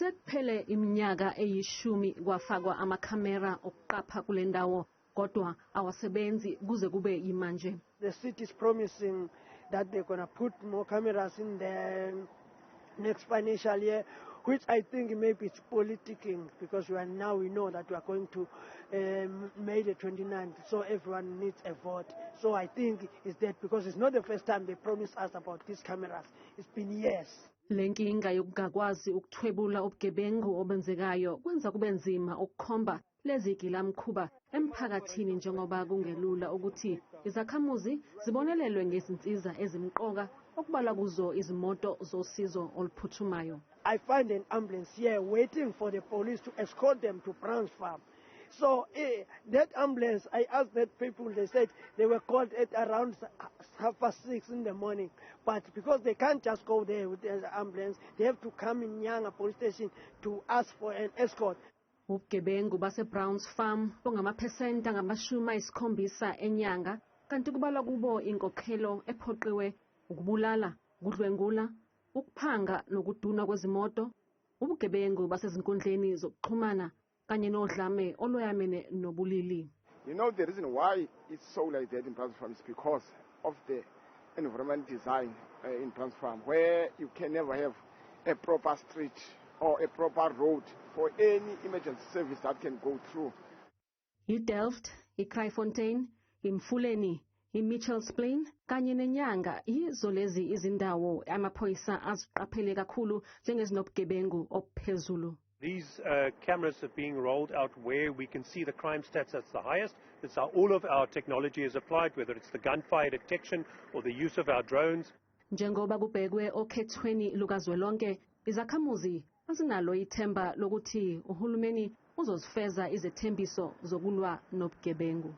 Sekuphele iminyaka eyishumi kwafakwa amakhamera okuqapha kule ndawo, kodwa awasebenzi kuze kube yimanje. The city is promising that they're going to put more cameras in the next financial year, which I think maybe it's politicking, because we know that we are going to May the 29th, so everyone needs a vote. So I think it's that, because it's not the first time they promised us about these cameras. It's been years. Le nkinga yokungakwazi ukuthwebula ubugebengu obenzekayo kwenza kube nzima ukukhomba lezi gilamkhuba emphakathini, njengoba kungelula ukuthi izakhamuzi zibonelelwe ngezinsiza ezimqoka, okubalwa kuzo izimoto zosizo oluphuthumayo. I find an ambulance here waiting for the police to escort them to Browns Farm. So that ambulance, I asked that people, they said they were called at around 6:30 in the morning. But because they can't just go there with the ambulance, they have to come in Nyanga police station to ask for an escort. Ubugebengu base-Browns Farm bungamaphesenti angama-70 eNyanga, kanti kubalwa kubo inkokhelo ephoqiwe, ukubulala, ukudlwengula, ukuphanga nokudunwa kwezimoto, ubugebengu basezinkundleni zokuxhumana kanye nodlame olwayamene nobulili. The reason why it's so like that in Browns Farm is because of the environment design in Browns Farm, where you can never have a proper street or a proper road for any emergency service that can go through. I-Delft, i-Kraaifontein, iMfuleni, i-Mitchells Plain kanye neNyanga yizo lezi izindawo amaphoyisa aziqaphele kakhulu njengezinobugebengu obuphezulu. These cameras are being rolled out where we can see the crime stats that's the highest. That's how all of our technology is applied, whether it's the gunfire detection or the use of our drones. Njengoba kubhekwe okhethweni lukazwelonke, izakhamuzi azinalo ithemba lokuthi uhulumeni uzozifeza izethembiso zokulwa nobugebengu.